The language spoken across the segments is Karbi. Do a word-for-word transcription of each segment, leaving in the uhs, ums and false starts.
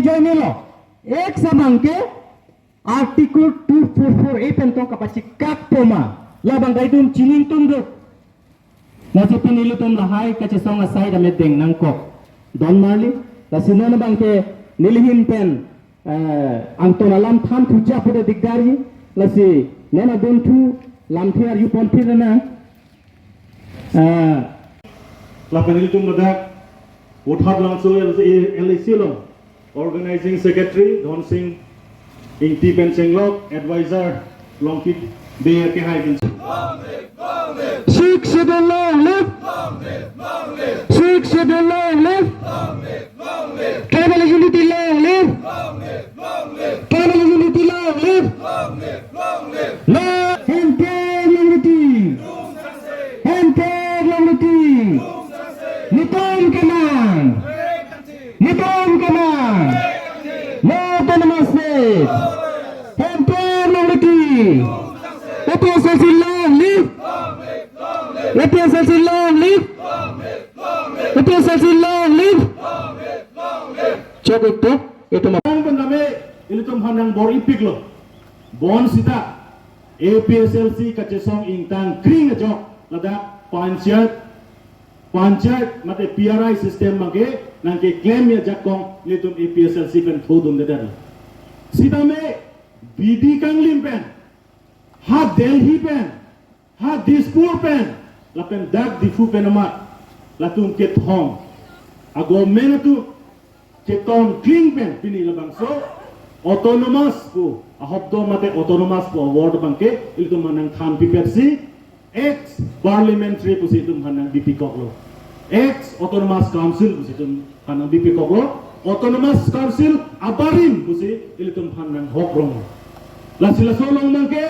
Join lo. X abang ke Article two four four A pen tong kapachikak poma. Labang ta itum chini tungduk. Lasi pini ilitum lahai kachesong asai dam edeng nangkok. Don marli. Lasi non abang ke nelihin pen, eh, angton alam than thuja pu dikdari. Lasi non adon thu lamthe arju ponphi nang. Eh, lapen ilitum ladak Vothatlangso L A C along Organizing Secretary Dhonsing Ingti pen chenglok, Advisor Longkit Bey akehai pen. Sixth Schedule long live! Sixth Schedule long live! Tribal unity long live! Tribal unity long live! Long, Hemprek longri ti! Hemprek longri ti! Netum kemang! Netum kemang! No autonomous state! Hemprek longri ti! A P H L C long live! A P H L C long live! A P H L C long live! Chok iktuk, itum aphan pen tame, ilitum aphan nangbor-ipiklo. Bonsita, A P H L C kachesong ingtang kring ajok, ladak panchayat, panchayat mate P R I system abang ke nangkeklemji ajakong ilitum A P H L C pen thodundedetlo. Sitame bidi kanglim pen, ha Delhi pen, ha Dispur pen, lapen dak Diphu pen amat, latum kethom a-government atum chetong kling pen pini labangso autonomous pu ahobdo mate autonomous pu a-word abang ke ilitum aphan nangthanpipetsi, ex parliamentary pusi itum aphan nangbipikoklo. Ex autonomous council pusi itum aphan nangbipikoklo. Autonomous council abarim pusi ilitum aphan nanghok rong. Lasi laso along abang ke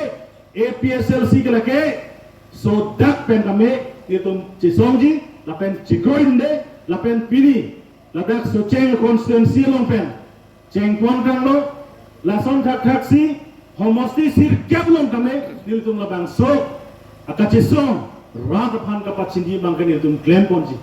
A P H L C ke lake sodak pen tame ilitum chesongji, lapen chekroidunde, lapen pini ladak Socheng constituency along pen chengpon tanglo, lason thakthaksi homosti sirkep along tame nelitum labangso akachesong rat aphan kapachini abang ke nelitum klemponji.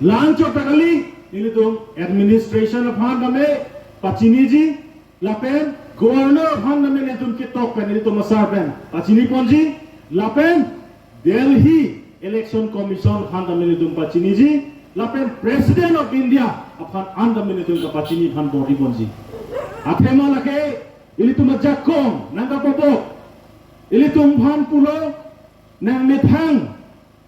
La-anchot ta kali, nelitum administration aphan tame pachiniji, lapen governor aphan tame nelitum ketok pen, nelitum asar pen pachiniponji, lapen Delhi Election Commission aphan tame nelitum pachiniji, lapen President of India aphan an tame nelitum kapachini aphan bor-iponji. Athema lake ilitum ajakong nangkapabok, ilitum aphan pulo nangmethang,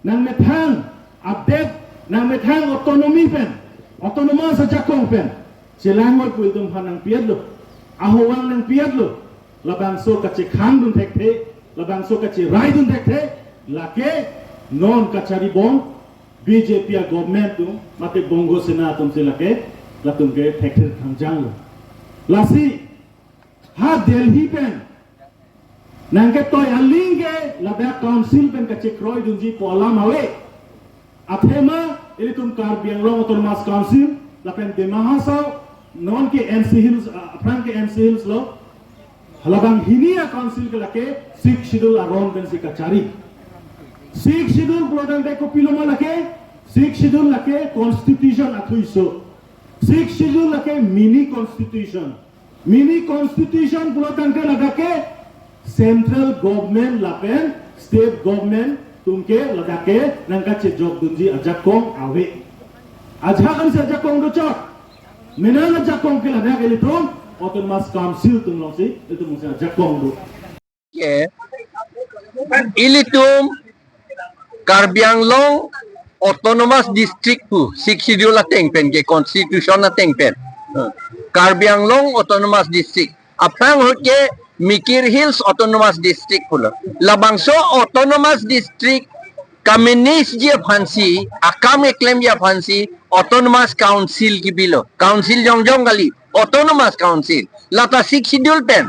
nangmethang update, nangmethang autonomy pen, autonomous ajakong pen chelangoi pu ilitum aphan nangpi-etlo, ahowang nangpi-etlo. Labangso kachekhangdun thekthe, labangso kacheraidun thekthe, lake non kacharibom B J P a-government atum mate Bongo Sena atumsi lake latum ke thekthe thangjanglo. Lasi ha Delhi pen nangketoi aling ke ladak council pen kachekroidunji pu alam ave. Athema ilitum Karbi Anglong Autonomous Council lapen Dima Hasao, non ke N C Hills, ah, aphrang ke N C Hills lo. Halabang hini a-council ke lake Sixth Schedule aron pensi kachari. Sixth Schedule pulotangte kopiloma lake? Sixth Schedule lake constitution athuiso. Sixth Schedule lake mini constitution. Mini constitution pulotangte ladak ke central government lapen state government atum ke ladak ke nangkachejokdunji ajakong ave. Ajahak ansi ajakong dochot. Menang ajakong ke ladak ilitum Autonomous Council atum alongsi, ilitum alongsi ajakong do. Ke, ilitum Karbi Anglong Autonomous District pu, Sixth Schedule ateng pen ke, Constitution ateng pen. Karbi Anglong Autonomous District. Aphrang ahut ke Mikir Hills Autonomous District pulo. Labangso Autonomous District ka-manage ji aphansi, akam keklemji aphansi, Autonomous Council kipilo. Council jongjong kali, Autonomous Council. Lata Sixth Schedule pen,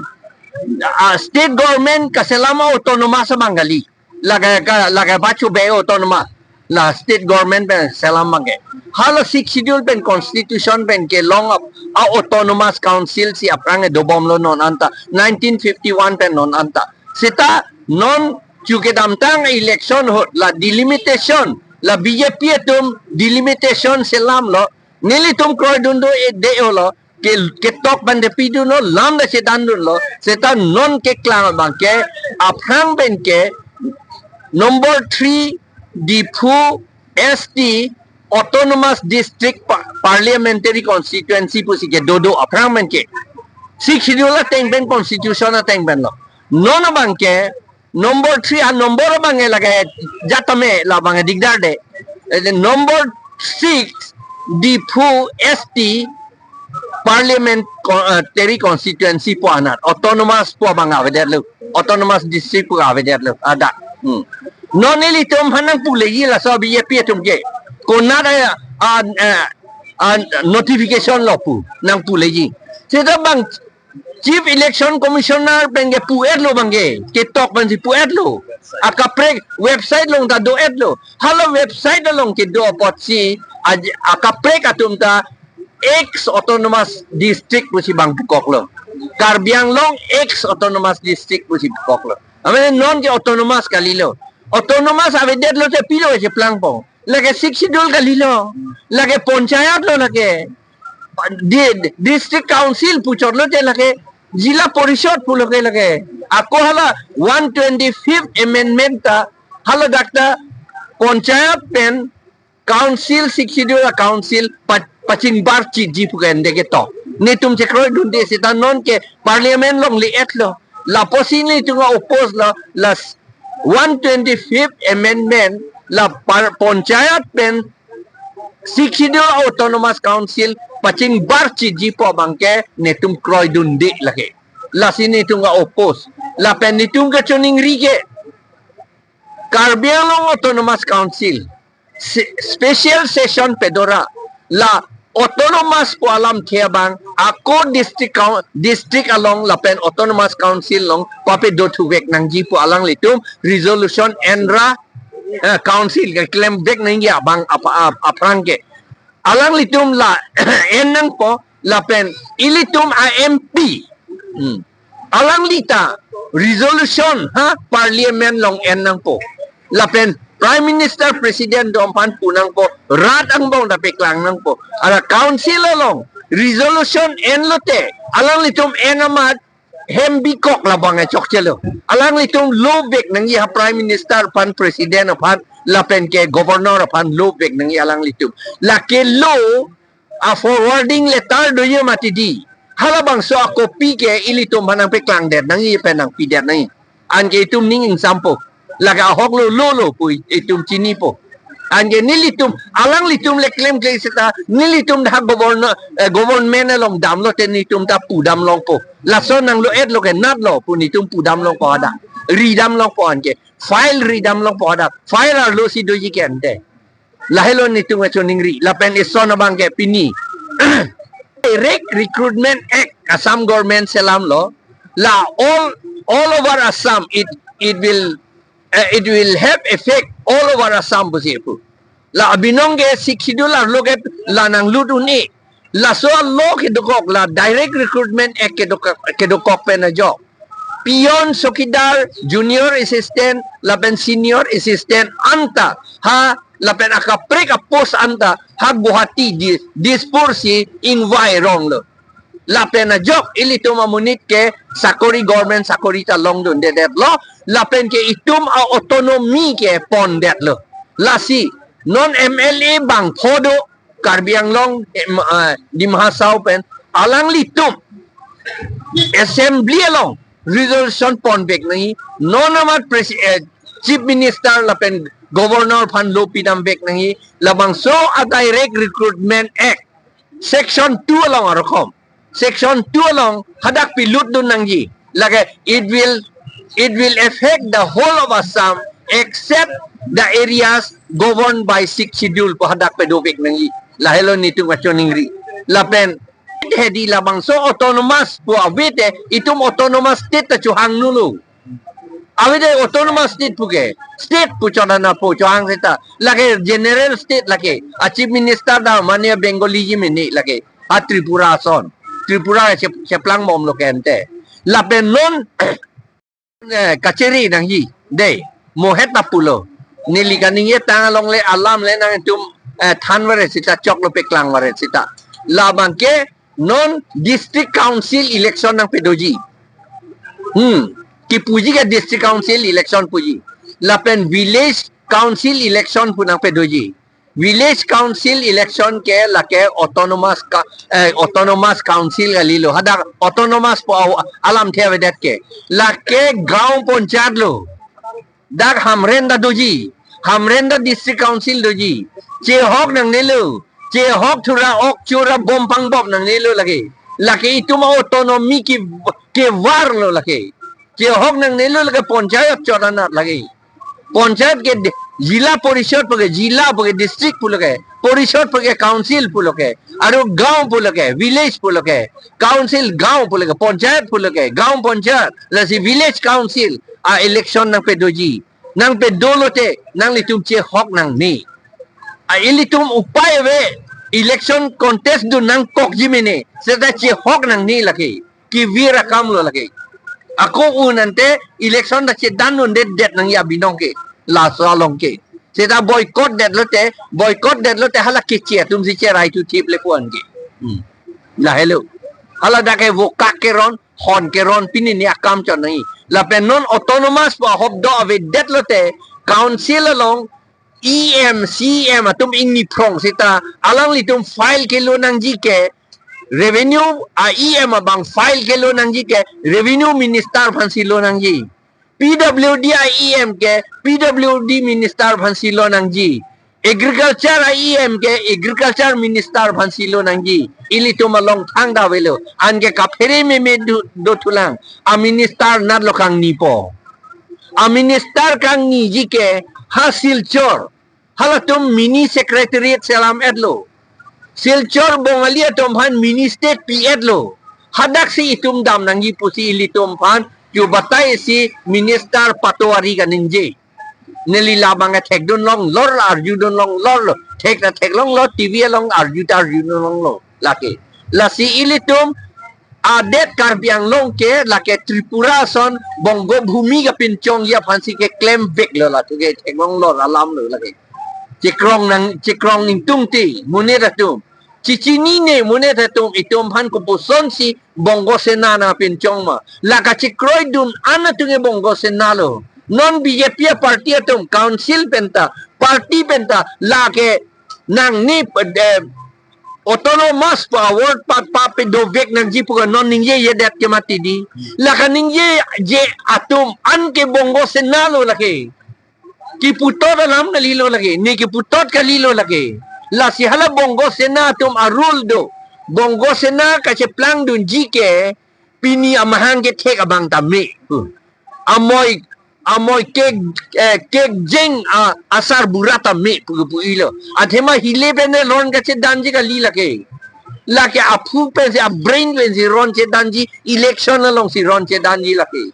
ah, state government kaselam autonomous abang kali. Lake ka, lake bachu be autonomous. La state government pen selam abang ke. Hala Sixth Schedule pen constitution pen kelong ap, a-Autonomous Council si aphrang ke dobomlo non anta. Nineteen fifty-one pen non anta. Seta non chu kedamtang election ahut la delimitation, la B J P atum delimitation selamlo, nelitum kroidunde-olo, ke, ketok pen de pidunlo, lam de chethandunlo, seta non keklang abang ke, aphrang pen ke, number three, Diphu S T Autonomous District Pa-, Parliamentary Constituency pusi kedo do aphrang pen ke. Sixth Schedule ateng pen, Constitution ateng pen lo. Non abang ke, number three a number abang ke lake jatame la abang ke dikdar de. Eh, number six, Diphu S T Parliamentary Constituency pu anat, autonomous pu abang avedetlo, autonomous district pu avedetlo, hadak. Hmm. Non ilitum aphan nangpuleji laso B J P atum ke. Konat a, a, a, a notification lo pu nangpuleji. Seta bang Chief Election Commissioner pen ke pu-etlo abang ke, ketok pensi pu-etlo. Akaprek website along ta do-etlo. Hala website along kedo apotsi, aj-, akaprek atum ta ex autonomous district pusi abang pukoklo. Karbi Anglong ex autonomous district pusi pukoklo. Amen, non ke autonomous kalilo. Autonomous avedetlo te pilo cheplangpo. Lake Sixth Schedule kalilo. Lake panchayat lo lake. Di-, district council puchotlo te lake. Zilla Parishad pulo ke lake. Ako hala one twenty-fifth amendment ta, hala dak ta panchayat pen council, Sixth Schedule a council pa-, pachingbar chitji pu ke ende ketok. Netum chekroidunde seta non ke parliament along le-etlo. Lapusi netum a-oppose lo, la s-, one twenty-fifth amendment la par-, panchayat pen Sixth Schedule Autonomous Council pachingbar chitji pu abang ke netum kroidunde lake. Lasi netum a-oppose. Lapen netum kachiningri ke Karbi Anglong Autonomous Council se-, special session pedo ra la autonomous pu alamthe abang ako district coun-, district along lapen autonomous council along papedo thuvek nangji pu alanglitum resolution en ra, eh, council keklembek nangji abang apa-, ap-, aphrang ke. Alanglitum la en nangpo lapen ilitum a-M P. Hmm. Alangli ta resolution ha parliament along en nangpo. Lapen Prime Minister, President atum aphan pu nangpo, rat angbong ta paklang nangpo. Hala council along resolution enlo te, alanglitum en amat hem bikok labang chokchelo. Alanglitum lo vek nangji ha Prime Minister aphan, President aphan, lapen ke Governor aphan lo vek nangji alanglitum. Lake lo a-forwarding letter doji mati di. Halabangso a-copy ke ilitum aphan nangpaklangdet nangji pen nangpidet nangji. Anke itum ning ingsampo. Lake ahok lo lo lo pu itum chinipo. Anke nelitum, alanglitum le klemkle seta, nelitum dak governor, eh, government along damlo te netum ta pudam longpo. Laso nanglo-etlo ke natlo pu netum pudam longpo hadak. Ridam longpo anke. File ridam longpo hadak. File arlo si doji ke ante. Lahelo netum kachiningri, lapen ison abang ke pini. Direct Recruitment Act, Assam government selamlo, la all, all over Assam, it, it will, eh, it will have effect all over Assam pusi pu. La abinong ke Sixth Schedule arlo ke la nanglut un-e. Laso a-law kedokok la Direct Recruitment Act kedokok, kedokok pen ajok. Peon, chowkidar, junior assistant, lapen senior assistant anta ha, lapen akaprek a-post anta ha Guwahati di, Dispur si ingvai ronglo. Lapen ajok ilitum amonit ke sakori, government sakori ta longdundedetlo, lapen ke itum a-autonomy ke pondetlo. Lasi non M L A bangpho do, Karbi Anglong, em, ah, Dima Hasao pen, alanglitum assembly along resolution ponvek nangji, non amat presi-, eh, Chief Minister lapen Governor aphan lo pidamvek nangji, labangso a-Direct Recruitment Act, Section two along arokom. Section two along hadak pilutdun nangji. Lake it will, it will affect the whole of Assam except the areas governed by Sixth Schedule pu hadak padovek nangji. Lahelo netum kachiningri. Lapen hedi labangso autonomous pu ave te, itum autonomous state ta chohang nulu. Ave te autonomous state pu ke. State pu chodana pu chohang seta. Lake general state lake. A-Chief Minister ta mane Bengali ji mene lake. Ha Tripura ason. Tripura chep-, cheplangbomlo ke ante. Lapen non, eh, kachiri nangji. Dei. Mo het ta pulo. Neli kaningje tang along le alam le nangtum, eh, than varet seta choklo, paklang varet seta. Labang ke Non district council election nangpedoji. Hmm. Kipuji ke district council election puji. Lapen village council election pu nangpedoji. Village council election ke lake autonomous ka, eh, autonomous council kalilo. Hadak autonomous pu aw-, alamthe avedet ke. Lake gaon panchayat lo. Dak Hamren ta doji. Hamren ta district council doji. Chehok nangnelo. Chehok thura ok chura bom pangbop nangnelo lake. Lake itum autonomy ke, kevar lo lake. Chehok nangnelo lake panchayat chot anat lake. Panchayat ke de-, jila porishad puke, jila puke, district puloke, porishad puke, council puloke, aru gaon puloke, village puloke, council gaon puloke, panchayat puloke, gaon panchayat, lasi village council a-election nangpedoji. Nangpedo lote, nanglitum chehok nangne. A ilitum upai ave, election contest dun nangkokji mene, seta chehok nangne lake. Kevir akam lo lake. Ako un ante election ta chedan un det det nangji abinong ke. Laso along ke. Seta boycott det lote, boycott det lote hala keche atum si cherai tu thip le puan ke. Hmm. Lahelo. Hala dak ke vokak keron, hon keron pini ni akam chot nangji. Lapen non autonomous pu ahop do avedet lote, council along E M, C M atum ingni phrong seta, alanglitum file kelo nangji ke, revenue a E M abang file kelo nangji ke, revenue minister aphansi lo nangji. P W D a E M ke, P W D minister aphansi lo nangji. Agriculture a E M ke, agriculture minister aphansi lo nangji. Ilitum along thangta avelo. Anke kaphere meme do, do thulang. A minister natlo kangnipo. A minister kangniji ke ha Silchar. Halatum mini secretariat selam etlo. Silchar Bongali atum aphan mini state pi etlo. Hadak si itum dam nangji pusi ilitum aphan chu batai si minister Patowari kaningje. Neli labang thekdun longlor, arjudun longlor lo. Thek ta theklonglo, T V along arju ta arjudun longlo. Lake. Lasi ilitum adet Karbi Anglong ke lake Tripura ason Bongo Bhumi kapinchongji aphansi keklem veklo, latum ke theklonglo alam lo lake. Chekrong nang, chekrong ingtungte monit atum. Chechinine monit atum, itum aphan kopusonsi Bongo Sena nangpinchong ma. La kachekroidun an atum ke Bongo Sena lo. Non B J P a party atum council penta, party penta, lake nangne, eh, autonomous pu award pa, pa pedovek nangji pu ke non ningjejedet ke mati di. La kaningjeje atum an ke Bongo Sena lo lake. Kiputot alam kalilo lake, ne kiputot kalilo lake. Lasi hala Bongo Sena atum a-rule do. Bongo Sena kacheplangdunji ke pini amahang kethek abang ta me. Amoi, amoi kek, eh, kekjeng a, asarbura ta me pu, pu-ilo. Athema hile pen ron kachedanji kali lake. Lake aphu pensi, a-brain pensi ron chedanji, election alongsi ron chedanji lake.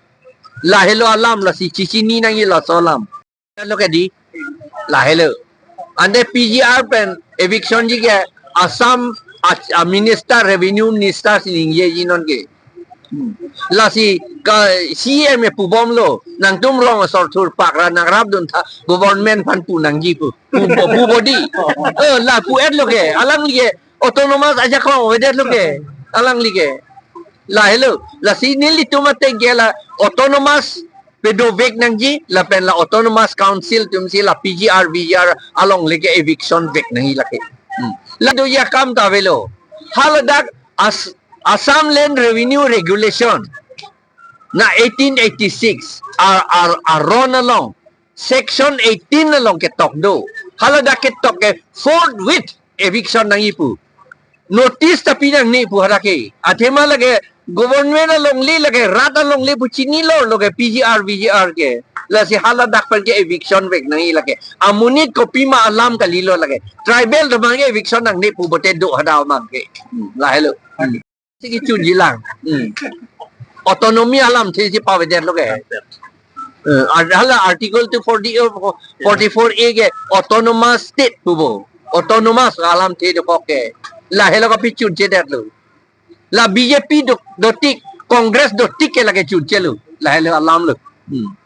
Lahelo alam, lasi chechini nangji laso alam. Lo ke di, lahelo. Ante P G R pen eviction ji ke Assam a, a minister, revenue minister si ningjeji non ke. Hmm. Lasi ka C M e pubomlo, nangtum rong asor thurpak ra nangrapdun tha, government aphan pu nangji pu. Pu, pu, pu bodi. Eh, la pu-etlo ke, alangli ke autonomous ajakong avedet lo ke, alangli ke. Lahelo, lasi nelitum ateng ke la autonomous pedovek nangji, lapen la autonomous council atumsi la P G R, V G R along le ke eviction vek nangji lake. Hmm. La doji akam ta avelo. Haladak As-, Assam Land Revenue Regulation na eighteen eighty-six ar, ar, aron along, section eighteen along ketok do. Haladak ketok ke forthwith eviction nangji pu. Notice ta pi nangne pu hadak ke. Athema lake government alongle, lake rat alongle pu chinilo, lake P G R, V G R ke. Lasi haladak pen ke eviction vek nangji lake. Amonit kopima alam kalilo lake. Tribal atum abang ke eviction nangne pu pote do hadak abang ke. Hmm, lahelo. Hmm. Si kechunji lang. Hmm. Autonomy alamthe si pavedet lo ke. Eh, ar-, hala Article two forty, eh, forty-four A ke autonomous state pu bo. Autonomous alamthe dokok ke. Lahelo kapachunchedetlo. La B J P do, dotik, Congress dotik ke lake chunchelo. Lahelo alam lo. Hmm.